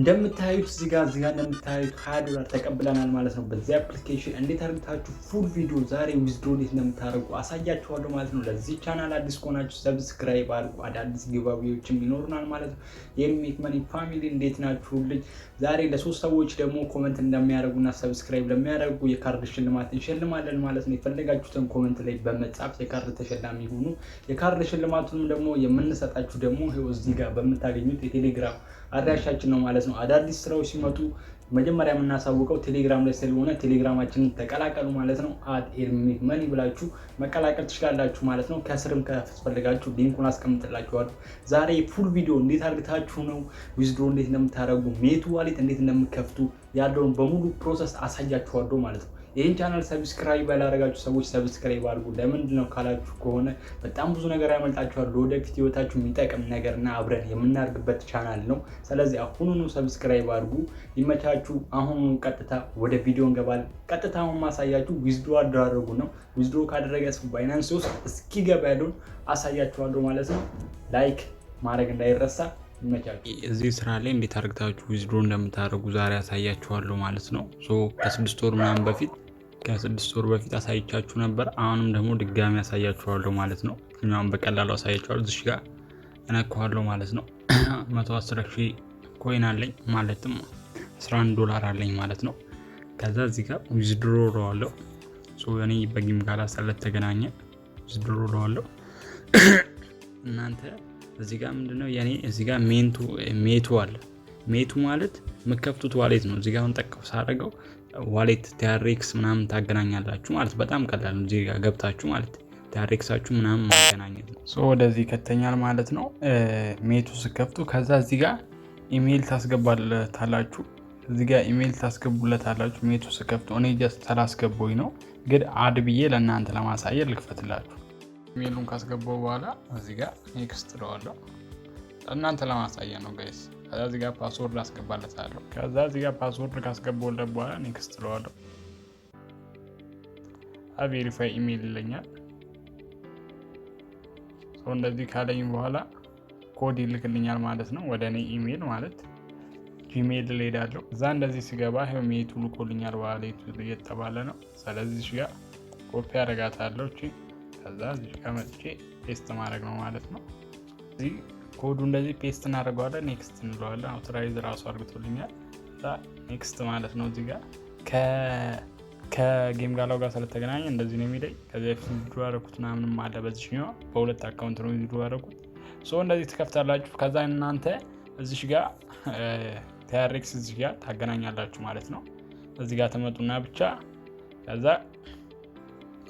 እንደምታዩት እዚህ ጋር እንደምታዩት 20 ዶላር ተቀብለናል ማለት ነው። በዚህ application እንዴት አድርጋችሁ full ቪዲዮ ዛሬ withdraw እንዴት እንደምታደርጉ አሳያችኋለሁ ማለት ነው። ለዚህ ቻናል አዲስ ከሆናችሁ subscribe አድርጉ። አዳዲስ giveaway ዎችም ይኖሩናል ማለት ነው። የኤርሚ money family፣ እንዴት ናችሁልኝ? ዛሬ ለሶስት ሰዎች ደግሞ comment እንደሚያደርጉና subscribe ለሚያደርጉ የካርድ ሽልማት እንሸልማለን ማለት ነው። የፈለጋችሁትን comment ላይ በመጻፍ የካርድ ተሸላሚ ሁኑ። የካርድ ሽልማቱንም ደግሞ የምንሰጣችሁ ደግሞ ይኸው እዚህ ጋር በምታገኙት የቴሌግራም አድራሻችን ነው ማለት ነው። አዳዲስ ስራዎች ሲመጡ መጀመሪያ የምናሳውቀው ቴሌግራም ላይ ስለሆነ ቴሌግራማችንን ተቀላቀሉ ማለት ነው። @ኤርሚ money ብላችሁ መቀላቀል ትችላላችሁ ማለት ነው። ከስርም ከፈለጋችሁ link ኡን አስቀምጥላችኋለሁ። ዛሬ full ቪዲዮ እንዴት አድርጋችሁ ነው withdraw እንዴት እንደምታደርጉ፣ ሜቱ wallet እንዴት እንደምከፍቱ ያለውን በሙሉ process አሳያችኋለሁ ማለት ነው። ይህን channel subscribe ያላደረጋችሁ ሰዎች subscribe አድርጉ። ለምንድን ነው ካላችሁ ከሆነ በጣም ብዙ ነገር ያመልጣችኋል። ለወደፊት ህይወታችሁ የሚጠቅም ነገርና አብረን የምናደርግበት ቻናል ነው። ስለዚህ አሁኑኑ subscribe አድርጉ። ይመቻችሁ። አሁኑኑ ቀጥታ ወደ ቪዲዮ እንገባለን። ቀጥታ አሁን ማሳያችሁ withdraw አደራረጉ ነው። Withdraw ካደረገ ባይናንስ ውስጥ እስኪገባ ያለውን አሳያችኋለሁ ማለት ነው። Like ማድረግ እንዳይረሳ። ይመቻችሁ። እዚህ ስራ ላይ እንዴት አድርጋችሁ withdraw እንደምታደርጉ ዛሬ አሳያችኋለሁ ማለት ነው። So ከ6 ወር ምናምን በፊት፣ ከ6 ወር በፊት አሳይቻችሁ ነበር። አሁንም ደግሞ ድጋሚ አሳያችኋለሁ ማለት ነው። እኛም በቀላሉ አሳያችኋለሁ። እዚህ ጋር እነካዋለሁ ማለት ነው። 110,000 coin አለኝ፣ ማለትም 11 ዶላር አለኝ ማለት ነው። ከዛ እዚህ ጋር withdraw እለዋለሁ። So እኔ በ GameGala ስለተገናኘ withdraw እለዋለሁ። እናንተ እዚህ ጋር ምንድነው የኔ እዚህ ጋር ሜንቱ ሜቱ አለ። ሜቱ ማለት የምከፍቱት wallet ነው። እዚህ ጋር አሁን ጠቀው ሳደርገው wallet TRX ምናምን ታገናኛላችሁ ማለት በጣም ቀላል ነው። እዚህ ጋር ገብታችሁ ማለት TRX ኣችሁ ምናምን ማገናኘት ነው። So ወደዚህ ከተኛል ማለት ነው። ሜቱ ስከፍቱ ከዛ እዚህ ጋር ኢሜይል ታስገባለታላችሁ። እዚህ ጋር ኢሜይል ታስገቡለታላችሁ። ሜቱ ስከፍቱ እኔ just ስላስገባኝ ነው፣ ግን add ብዬ ለእናንተ ለማሳየት ልክፈትላችሁ። ኢሜይሉን ካስገባው በኋላ እዚህ ጋር next እለዋለሁ። ለእናንተ ለማሳየት ነው guys። ከዛ እዚህ ጋር password አስገባለታለሁ። ከዛ እዚህ ጋር password ካስገባሁለት በኋላ next እለዋለሁ። Verify email ይለኛል። So እንደዚህ ካለኝ በኋላ ኮድ ይልክልኛል ማለት ነው ወደ እኔ ኢሜይል፣ ማለት Gmail ልሄዳለሁ። እዛ እንደዚህ ስገባ ይኸው ሜቱ ልኮልኛል wallet ኡ እየተባለ ነው። ስለዚህ እዚህ ጋር ኮፒ አደርጋታለሁ። እቺ ከዛ እዚህ ጋር መጥቼ paste ማድረግ ነው ማለት ነው። እዚህ ኮዱ እንደዚህ paste እናደርገዋለን። Next እንለዋለን። Authorize ራሱ አድርግቶልኛል። እዛ next ማለት ነው። እዚህ ጋር ከ GameGala ው ጋር ስለተገናኘ እንደዚህ ነው የሚለኝ። ከዚህ በፊት withdraw ያደረኩት ምናምንም አለ። በዚህኛው በሁለት account ነው withdraw ያደረኩት። So እንደዚህ ትከፍታላችሁ። ከዛ እናንተ እዚሽ ጋር TRX እዚህ ጋር ታገናኛላችሁ ማለት ነው። እዚህ ጋር ትመጡና ብቻ ከዛ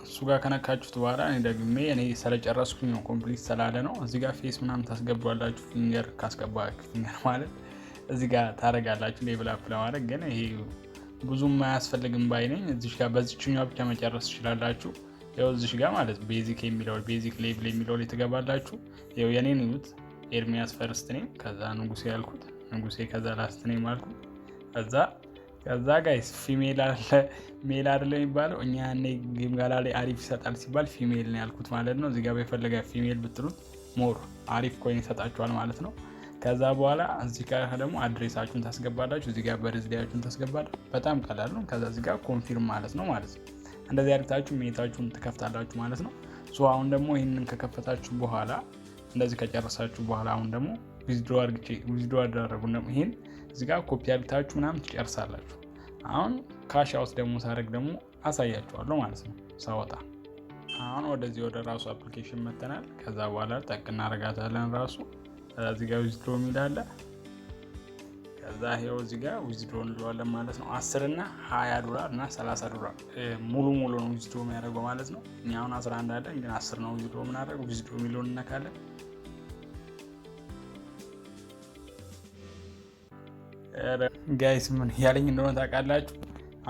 እሱ ጋር ከነካችሁት በኋላ እኔ ደግሜ እኔ ስለጨረስኩኝ ነው፣ complete ስላለ ነው። እዚህ ጋር face ምናምን ታስገባላችሁ። Finger ካስገባችሁ finger ማለት እዚህ ጋር ታደርጋላችሁ level up ለማድረግ፣ ግን ይሄ ብዙም አያስፈልግም ባይ ነኝ። እዚህ ጋር በዚችኛዋ ብቻ መጨረስ ትችላላችሁ። ያው እዚህ ጋር ማለት basic የሚለው basic level የሚለው ላይ ትገባላችሁ። ያው የኔን ይዩት፣ ኤርሚያስ first name፣ ከዛ ንጉሴ ያልኩት ንጉሴ፣ ከዛ last name አልኩት። ከዛ guys female አለ male አይደለ የሚባለው፣ እኛ ያኔ GameGala ላይ አሪፍ ይሰጣል ሲባል female ነው ያልኩት ማለት ነው። እዚህ ጋር በፈለገ female ብትሉት more አሪፍ coin ይሰጣችኋል ማለት ነው። ከዛ በኋላ እዚህ ጋር ደግሞ address ኣችሁን ታስገባላችሁ። እዚህ ጋር birthday ኣችሁን ታስገባላችሁ። በጣም ቀላል ነው። ከዛ እዚህ ጋር confirm ማለት ነው። እንደዚህ አድርጋችሁ ሜታችሁን ትከፍታላችሁ ማለት ነው። So አሁን ደግሞ ይህንን ከከፈታችሁ በኋላ፣ እንደዚህ ከጨረሳችሁ በኋላ፣ አሁን ደግሞ withdraw አድርግቼ withdraw አደረጉ ደግሞ ይሄን እዚህ ጋር ኮፒ አድርጋችሁ ምናምን ትጨርሳላችሁ። አሁን cash out ደግሞ ሳደርግ ደግሞ አሳያችኋለሁ ማለት ነው ሳወጣ። አሁን ወደዚህ ወደ ራሱ application መተናል። ከዛ በኋላ ጠቅ እናደርጋታለን ራሱ። ከዛ እዚህ ጋር withdraw የሚል አለ። ከዛ ይኸው እዚህ ጋር withdraw እንለዋለን ማለት ነው። 10 እና 20 ዶላር እና 30 ዶላር ሙሉ ሙሉ ነው withdraw የሚያደርገው ማለት ነው። እኛ አሁን 11 አለን፣ ግን 10 ነው withdraw የምናደርገው። Withdraw የሚለውን እነካለን። Guys፣ ምን ያለኝ እንደሆነ ታውቃላችሁ?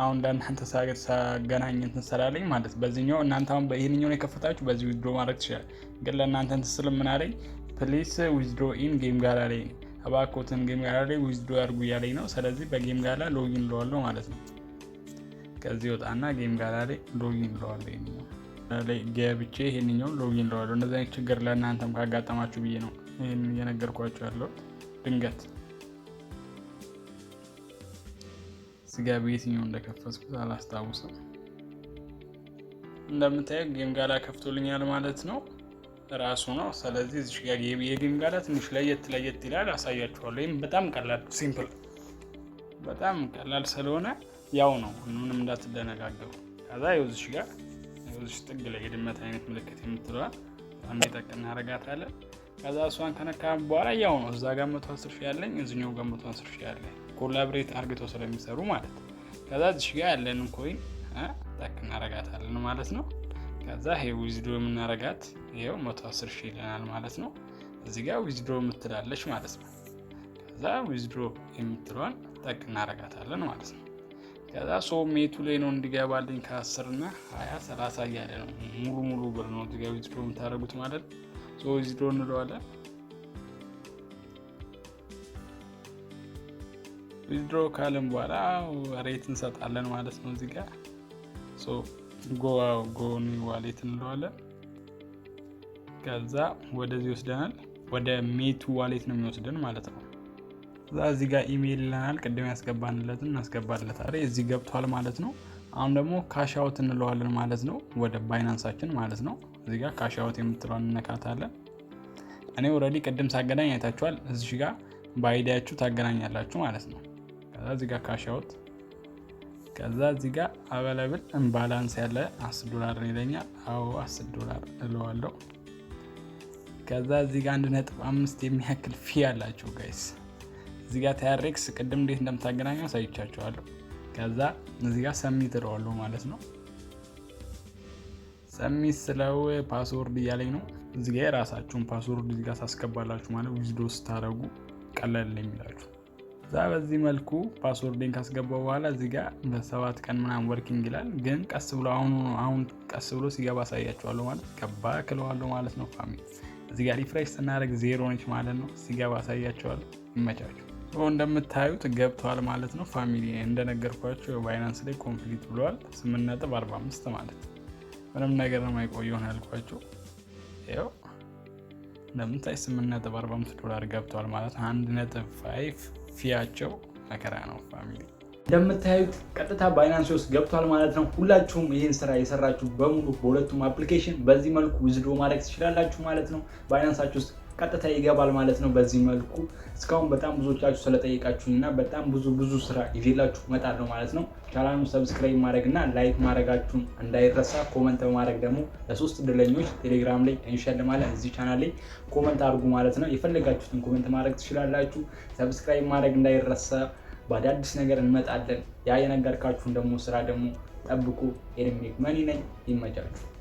አሁን ለእናንተ ሳገናኝ እንትን ስላለኝ ማለት በዚህኛው እናንተ አሁን ይህንኛውን የከፈታችሁ በዚህ withdraw ማድረግ ትችላል። ግን ለእናንተ እንትን ስል ምን አለኝ? "Please withdraw in GameGala" ላይ፣ እባክዎትን GameGala ላይ withdraw ያድርጉ እያለኝ ነው። ስለዚህ በ GameGala login እለዋለሁ ማለት ነው። ከዚህ ወጣና GameGala ላይ login እለዋለሁ። ይሄንኛው ላይ ገብቼ ይሄንኛውን login እለዋለሁ። እንደዚህ አይነት ችግር ለእናንተም ካጋጠማችሁ ብዬ ነው ይህን እየነገርኳችሁ ያለሁት ድንገት። እዚህ ጋር በየትኛው እንደከፈትኩት አላስታውስም። እንደምታየው ጌም ጋላ ከፍቶልኛል ማለት ነው፣ ራሱ ነው። ስለዚህ እዚህ ጋር የ GameGala ትንሽ ለየት ለየት ይላል፣ አሳያችኋለሁ። ይህም በጣም ቀላል simple፣ በጣም ቀላል ስለሆነ ያው ነው፣ ምንም እንዳትደነጋገሩ። ከዛ ይኸው ጋር እዚህ ጥግ ላይ የድመት አይነት ምልክት የምትለዋል አንዴ ጠቅ እናደርጋታለን። ከዛ እሷን ከነካ በኋላ ያው ነው፣ እዛ ጋር 110,000 ያለኝ፣ እዚኛው ጋር 110,000 ያለኝ collaborate አርግተው ስለሚሰሩ ማለት። ከዛ እዚህ ጋር ያለንን coin ጠቅ እናረጋታለን ማለት ነው። ከዛ ይሄ withdraw የምናረጋት ይሄው 110,000 ይለናል ማለት ነው። እዚህ ጋር withdraw የምትላለች ማለት ነው። ከዛ withdraw የምትለዋን ጠቅ እናረጋታለን ማለት ነው። ከዛ so ሜቱ ላይ ነው እንዲገባልኝ ከ10 እና 20 30 እያለ ነው፣ ሙሉ ሙሉ ብር ነው እዚህ ጋር withdraw የምታደርጉት ማለት ነው። So withdraw እንለዋለን። Withdraw ካልን በኋላ rate እንሰጣለን ማለት ነው። እዚህ ጋር so go go wallet እንለዋለን። ከዛ ወደዚህ ይወስደናል። ወደ ሜቱ wallet ነው የሚወስደን ማለት ነው። እዛ እዚህ ጋር ኢሜይል ይለናል። ቅድም ያስገባንለትን እናስገባለታለን። እዚህ ገብቷል ማለት ነው። አሁን ደግሞ cash out እንለዋለን ማለት ነው። ወደ Binance ኣችን ማለት ነው። እዚህ ጋር cash out የምትለዋን እንነካታለን። እኔ already ቅድም ሳገናኝ አይታችኋል። እዚህ ጋር በ ID ያችሁ ታገናኛላችሁ ማለት ነው። ከዛ እዚህ ጋር cash out፣ ከዛ እዚህ ጋር available balance ያለ 10 ዶላር ይለኛል። አዎ 10 ዶላር እለዋለሁ። ከዛ እዚህ ጋር 1.5 የሚያክል fee አላቸው guys። እዚህ ጋር TRX ቅድም እንዴት እንደምታገናኘው አሳይቻችኋለሁ። ከዛ እዚህ ጋር submit እለዋለሁ ማለት ነው። Submit ስለው password እያለኝ ነው። እዚህ ጋር የራሳችሁን password እዚህ ጋር ታስገባላችሁ ማለት withdraw ስታደርጉ ቀለል የሚላችሁ። እዛ በዚህ መልኩ password ኤን ካስገባው በኋላ እዚህ ጋር በ7 ቀን ምናምን working ይላል። ግን ቀስ ብሎ አሁን አሁን ቀስ ብሎ ሲገባ አሳያችኋለሁ ማለት ገባ ክለዋለሁ ማለት ነው። Family፣ እዚህ ጋር refresh ስናደርግ ዜሮ ነች ማለት ነው። ሲገባ አሳያችኋለሁ። ይመቻችሁ። እንደምታዩት ገብተዋል ማለት ነው። Family፣ እንደነገርኳችሁ Binance ላይ complete ብለዋል። 8.45 ማለት ምንም ነገር ነው የማይቆየውን ያልኳችሁ። ይኸው እንደምታይ 8.45 ዶላር ገብተዋል ማለት ነው። 1.5 fee ያቸው መከራ ነው family። እንደምታዩት ቀጥታ Binance ውስጥ ገብቷል ማለት ነው። ሁላችሁም ይህን ስራ የሰራችሁ በሙሉ በሁለቱም application በዚህ መልኩ withdraw ማድረግ ትችላላችሁ ማለት ነው። Binance ኣችሁ ውስጥ ቀጥታ ይገባል ማለት ነው። በዚህ መልኩ እስካሁን በጣም ብዙዎቻችሁ ስለጠየቃችሁኝ እና በጣም ብዙ ብዙ ስራ ይዤላችሁ እመጣለሁ ማለት ነው። ቻናሉን subscribe ማድረግ እና like ማድረጋችሁን እንዳይረሳ። Comment በማድረግ ደግሞ ለሶስት እድለኞች ቴሌግራም ላይ እንሸልማለን። እዚህ ቻናል ላይ comment አድርጉ ማለት ነው። የፈለጋችሁትን comment ማድረግ ትችላላችሁ። Subscribe ማድረግ እንዳይረሳ። በአዳዲስ ነገር እንመጣለን። ያ የነገርካችሁን ደግሞ ስራ ደግሞ ጠብቁ። ኤርሚክ መኒ ነኝ። ይመቻችሁ።